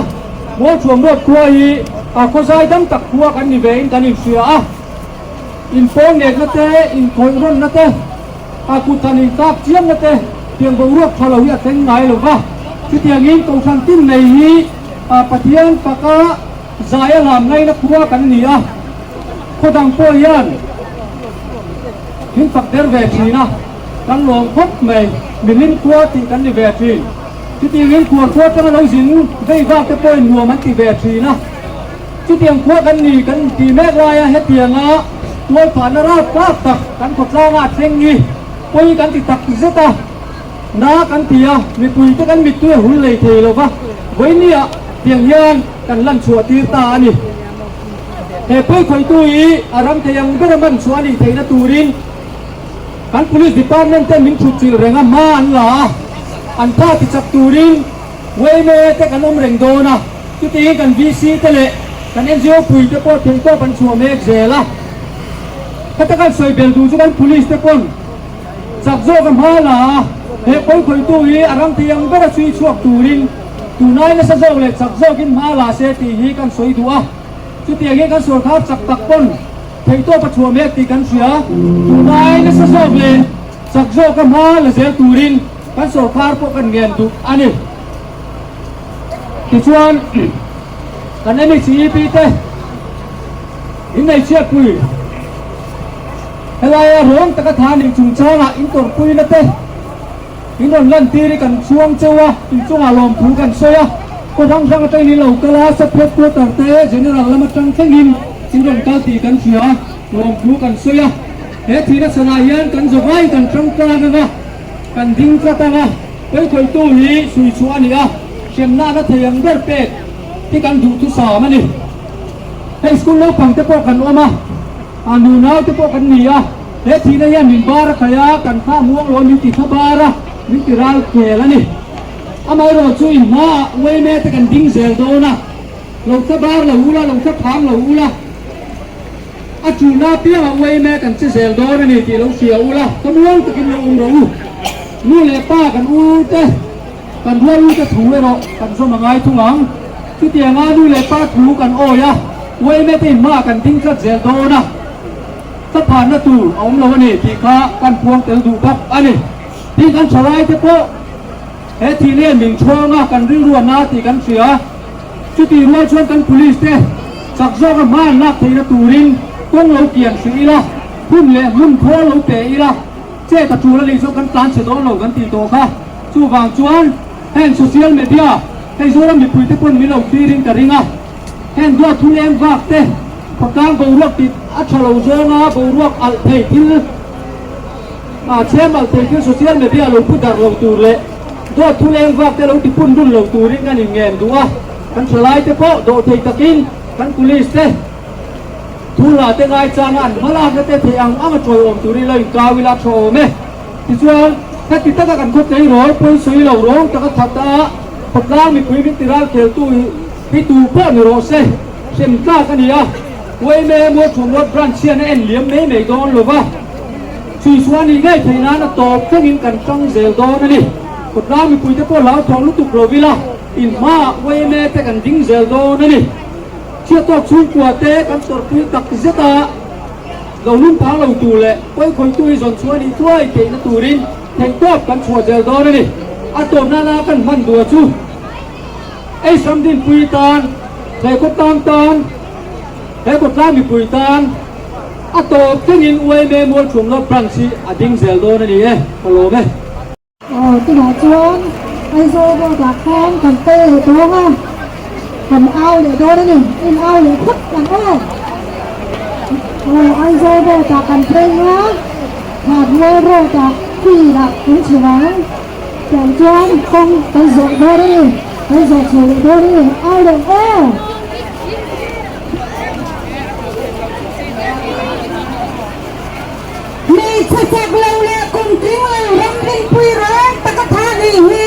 Mualṭhuam Road khua hi a khaw zaidam tak khua kan ni vein kan inhria a, inpawn nekna te, inkhawih rawnna te, a kut han inkap chiamna te tiang boruak ṭha lo hi a thleng ngai lo va, chutiangin Kohhran tin nei hi Pathian faka zai a lam ngaina khua kan ni a, khaw dang pawh hian min fak der ve ṭhin a, kan lawm khawp mai, mihlim khua tih kan ni ve ṭhin. Chutiangin khuar khua atanga lo zin vei vak te pawhin nuam an ti ve ṭhin a, chutiang khua kan ni kan tih mek laia hetianga tualphahna rap rap tak kan khawtlanga a thleng hi pawi kan ti tak zet a, na kan ti a, mipuite kan mittui a hul lei thei lo va, vawinia tiang hian kan lan chhuah tir ta a ni. He pawi khawihtu hi a ram thei ang bera man chhuah a nih theihna turin kan Police Department ten min thut chilh reng a, hma an la a, an tha ti chak turin yma te kan awm reng dawn a, chutiangin kan VC te leh kan NGO pui te pawh theihtawp an chhuah mek zel a. Heta kan sawi bel duh chu kan Police te pawn chak zawk a hma la a, he pawi khawihtu hi a ram thei ang bera chhui chhuak turin tunai nasa zawk leh chak zawkin hma la se tih hi kan sawi duh a, chutiangin kan sawrkhar chak tak pawn Theihtawp a chhuah mek tih kan hria. Tunai nasa zawk leh chak zawka hma la zel turin kan sawrkar pawh kan ngen duh a ni. Tichuan, kan MHEP te inneichhiatpui helaia rawng taka tha nih chungchangah intawrhpuina te, In rawn lantir hi kan chhuang cheu a, inchungah lawmthu kan sawi a, khaw hrang hrang atangin in lo kal a, sub headquarter te general lam atang thlengin in rawn kal tih kan hria a, lawmthu kan sawi a. He thihna chhanah hian kan zawvaiin kan tangtlang ang a, kan ding tlat ang a, pawikhawihtu hi sui chhuah a ni a, hremna na thei ang ber pek hi kan duhthusam a ni. Hei school naupang te pawh kan awm a, a nunau te pawh kan ni a. He thihna hian min bar a khaih a, kan thlah muang lo a, min ti thla bar a, min ti ral khel a ni. Amaherawh chu in hmaah uaime te kan ding zel dawn a, lo thla bar lo ula, lo thla phang lo ula, a chulna apiangah uaime kan che zel dawn a ni tih lo hria ula, ka muang takin lo awm rawh u. Nu leh pa kan u te, kan rual u te thu erawh kan zawm a ngai thung ang. Chutianga nu leh pa thu kan awi a, uaime te in hmaah kan ding tlat zel dawn a. Ka phanna tur a awm lo a ni tih kha kan puang tel duh bawk a ni. Tin, kan thalai te pawh he thih lian min chhuang a, kan rilru a na tih kan hria. Chutih rual chuan kan police te chak zawka hma an lak theihna turin kawng lo kian hrih ila, hun leh hmun khawl lo pe ila, chet a tul a nih chuan kan tlan chhe dawn lo kan tih tawh kha. Chuvang chuan heng social media hei Zoram mipuite pawn min lo thlirin ka ring a. Heng duat thu leng vak te, khawtlang boruak tih a tha lo zawnga boruak alh thei thil, a chhem alh thei thil social media lo pu darh lo tur leh duat thu leng vak te lo ti pun run lo turin kan inngen duh a, kan thalai te pawh dawh thei takin kan police te thu hla te ngaichanga an hmalakna te theih ang ang a tawiawm turin lo inkau ila a tha awm e. Tichuan, heti taka kan khaw tleirawl pawisawi lo rawng taka that a, khawtlang mipui min ti ralkheltu hi tu pawh ni rawh se, hrem tlak a ni a, Uaime Mualchhum Road Branch hian a en liam mai mai dawn lo va, chhuichhuah a nih ngei theih nan a tawp thlengin kan tang zel dawn a ni. Khawtlang mipuite pawh hlauthawng lutuk lo ila, in hmaah Uaime te kan ding zel dawn a ni. Chhiattawk chhungkua te kan tawrhpui tak zet a. Lo lung phang lo tur leh pawikhawihtu hi zawn chhuah a nih thuai theihna turin theihtawp kan chhuah zel dawn a ni. A tawp nana kan hman duh chu ei sam dinpui tan, he khawtlang tan, he khawtlang mipui tan a tawp thlengin UMA Mualchhumlawt Branch hi a ding zel dawn a ni e, ka lawm e. Aw tunah chuan Aizawl road ah khan kan kal leh dawng a, kan au leh dawn a ni, in au leh phawt ang aw. Aw Aizawl road ah kan pheng a, Hardware road ah field ah kan chho ang, tiang chuan kawng kan zawh dawn a ni, kan zawh chho leh dawn a ni, au leh aw. Hmeichhe chak lo leh kum tling lo ram rinpui reng taka tha nih hi.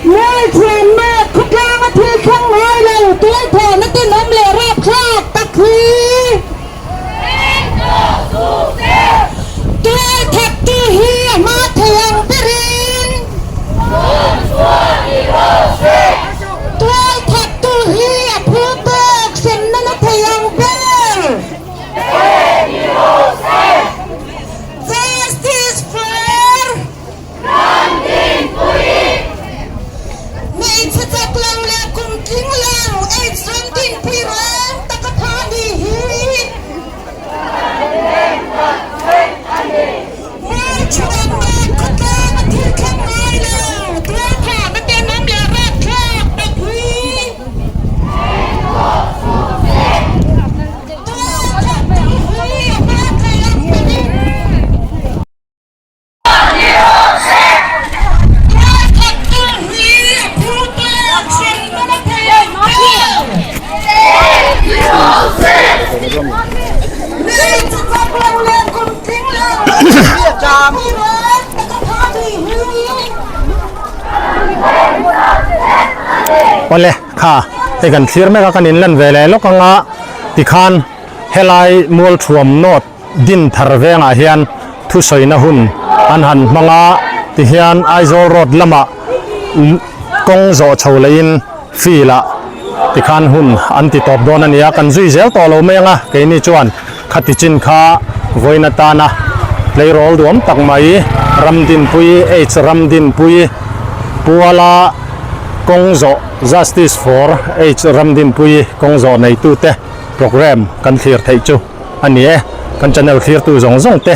Mualchhuanna khawtlanga thil thleng ngai lo, tualthawhna tenawm leh rapthlak tak. H Ramdinpui reng taka tha ni hi. Mualchhuan nen khawtlang a thil thleng ngai lo, tualthahna tenawm leh rapthlak tak hi. Tualthattu hi a hma thei ang berin. Tualthattu hi a phu tawk hremna la thei ang ber. Mi chu chak lo leh kum tling lo mi reng taka tha ni hi. Awle kha hei kan thlir mek a kan inlan ve leh lawk anga tikhan helai Mualthuam North Din thar vengah hian thusawina hun an han hmang a, tihian Aizawl Road lamah kawng zawh chho leiin field ah tikhan hun an ti tawp dawn a ni a, kan zui zel tawh lo mai ang a, keini chuan khati chin kha vawiin atana tleirawl duam tak mai Ramdinpui H Ramdinpui Puala kawng zawh Justice for H Ramdinpui kawng zawh neitute programme kan thlir theih chu. a ni e. Kan channel thlirtu zawng zawng te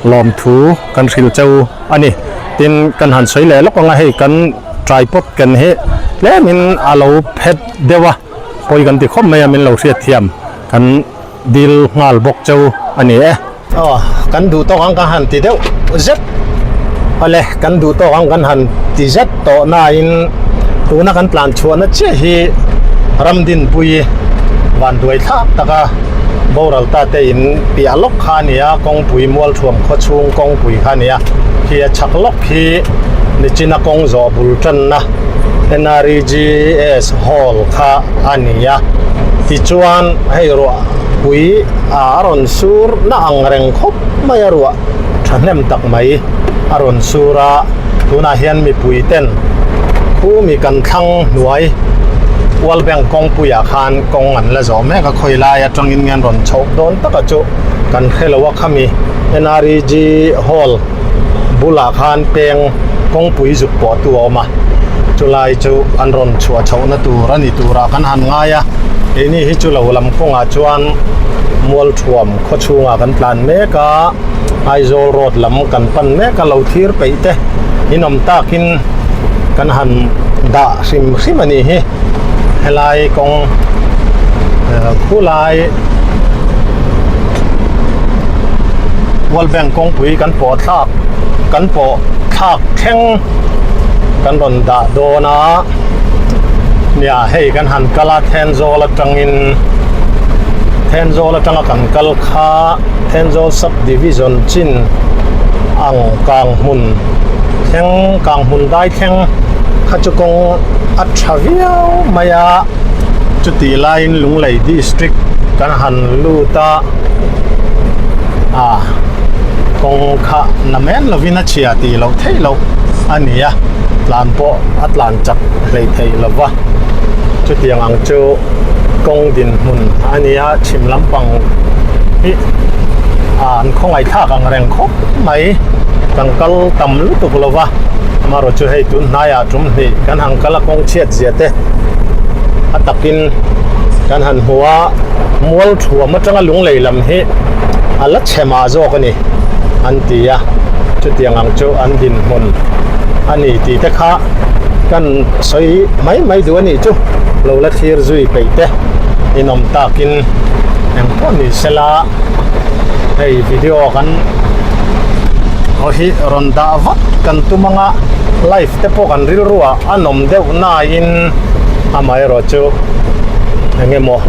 lawmthu kan hrilh cheu a ni. Tin, kan han sawi leh lawk ang a, hei kan tripod ken hi tlemin a lo phet deuh a, pawi kan ti khawp mai a, min lo hriatthiam kan dil nghal bawk cheu a ni e. Aw, kan duh tawk ang kan han ti deuh zet awle, kan duh tawk ang kan han ti zet tawh nain tuna kan tlan chhuahna chiah hi Ramdinpui vanduai thlak taka boral ta te in piah lawk kha a ni a, kawngpui Mualthuam khaw chhung kawngpui kha a ni a, khi a chhak lawk hi Nichina kawng zawh bul tanna NREGS Hall kha a ni a, tichuan hei ruah pui a rawn sur na ang reng khawp mai a ruah thahnem tak mai a rawn sur a, tunah hian mipui ten khumi kan thlang hnuai World Bank kawngpuiah khan kawng an la zawh mek a, khawi lai atangin nge an rawn chhoh dawn taka chu kan hre lo a, khami NREG Hall bulah khan peng kawngpui zuk pawh tu a awm a, chulai chu an rawn chhuah chhohna tur a ni turah kan han ngai a, keini hi chu lo lam kawngah chuan Mualthuam khaw chhungah kan tlan mek a, Aizawl road lam kan pan mek a, lo thir peih te inawm takin kan han dah hrim hrim a nih hi. Helai kawng khulai World Bank kawngpui kan pawh thlak kan pawh thlak thleng kan rawn dah dawn a nia hei kan han kal a Thenzawl atangin Thenzawl atanga kan kal kha Thenzawl sub division chin ang kang hmun thleng kang hmun dai thleng kha chu kawng a tha viau mai a chutih laiin Lunglei district kan han lut a ah kawng kha na men lovin a chhia tih loh theih loh a ni a tlan pawh a tlan chak hlei theih lo va chutiang ang chu kawng dinhmun a ni a chhim lampang hi ah an khawngaih thlak ang reng khawp mai kan kal tam lutuk lo va amaherawhchu chu hei tun hnaiah tum hnih kan han kal a kawng chhiat zia te a takin kan han hmu a mual thuam atanga lunglei lam hi a la chhe mah zawk a ni an ti a chutiang ang chu an dinhmun a ni tih te kha kan sawi mai mai duh a nih chu lo la thlir zui peih te inawm takin engpawh ni sela hei video kan aw hi rawn dah vat kan tum anga live te pawh kan rilru ah a nawm deuh nain amaherawh chu eng emaw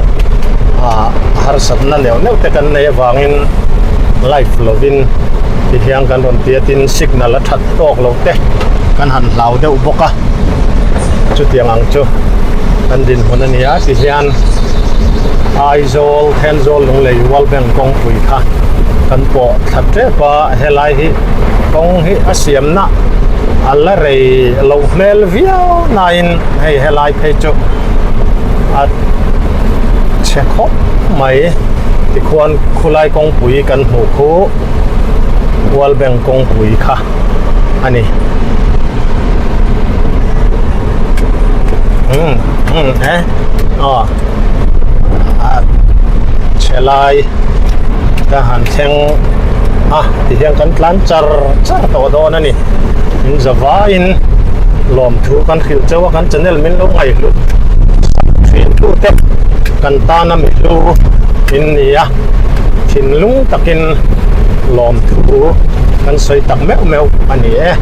ah harsatna neuh neuh te kan nei avangin live lovin tihian kan rawn ti a tin signal a that tawk lo te kan han hlau deuh bawk a chutiang ang chu kan dinhmun a ni a tihian Aizawl Thenzawl Lunglei World Bank kawngpui kha kan pawh thla tep a helai hi kawng hi a siamna a la rei loh hmel viau nain hei helai phei chu a chhe khawp mai tikhuan khulai kawngpui kan hmuh khu World Bank kawngpui kha a ni. Aw a chhe lai ka han thleng a tihian kan tlan char char tawh dawn a ni in zavaiin lawmthu kan hrilh chauh a kan channel min lo ngaihluh thin tu te kan tana mihlu in ni a thinlung takin lawmthu kan sawi tak meuh meuh a ni e.